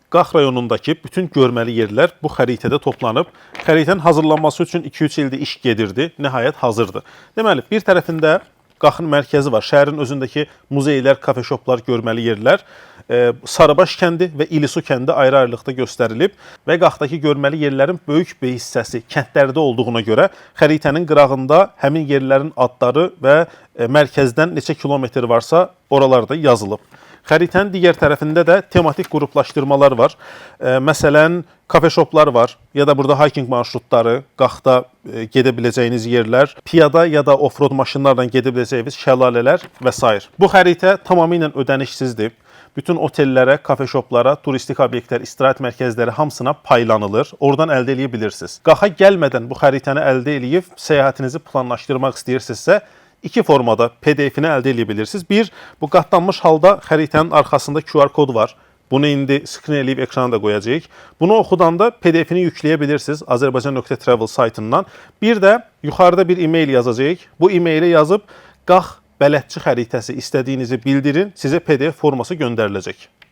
Qax rayonundakı bütün görməli yerlər bu xəritədə toplanıb. Xəritənin hazırlanması üçün 2-3 ildir iş gedirdi. Nəhayət hazırdır. Deməli, bir tərəfində Qaxın mərkəzi var. Şəhərin özündəki muzeylər, kafe-şoplar, görməli yerlər. Sarıbaş kəndi və İlisu kəndi ayrı-ayrılıqda göstərilib və Qaxdakı görməli yerlərin böyük bir hissəsi kəndlərdə olduğuna görə xəritənin qırağında həmin yerlərin adları və mərkəzdən neçə kilometr varsa oralarda yazılıb. Xəritənin digər tərəfində də tematik qruplaşdırmalar var. Məsələn, kafe-şoplar var ya da burada hiking marşrutları, Qaxda gedə biləcəyiniz yerlər, piyada ya da off-road maşınlarla gedə biləcəyiniz şəlalələr və sair. Bu xəritə tamamilə ödənişsizdir. Bütün otellərə, kafe-şoplara, turistik obyektlər, istirahət mərkəzləri hamısına paylanılır. Oradan əldə eləyə bilirsiniz. Qaxa gəlmədən bu xəritəni əldə eləyib səyahətinizi planlaşdırmaq istəyirsinizsə, iki formada PDF-ini əldə edə bilirsiniz. Bir, bu qatlanmış halda xəritənin arxasında QR kod var. Bunu indi skrin eləyib ekrana da qoyacağıq. Bunu oxudanda PDF-ini yükləyə bilirsiniz Azərbaycan.travel saytından. Bir də yuxarıda bir e-mail yazacağıq. Bu e-mailə yazıb Qax bələdçi xəritəsi istədiyinizi bildirin, sizə PDF forması göndəriləcək.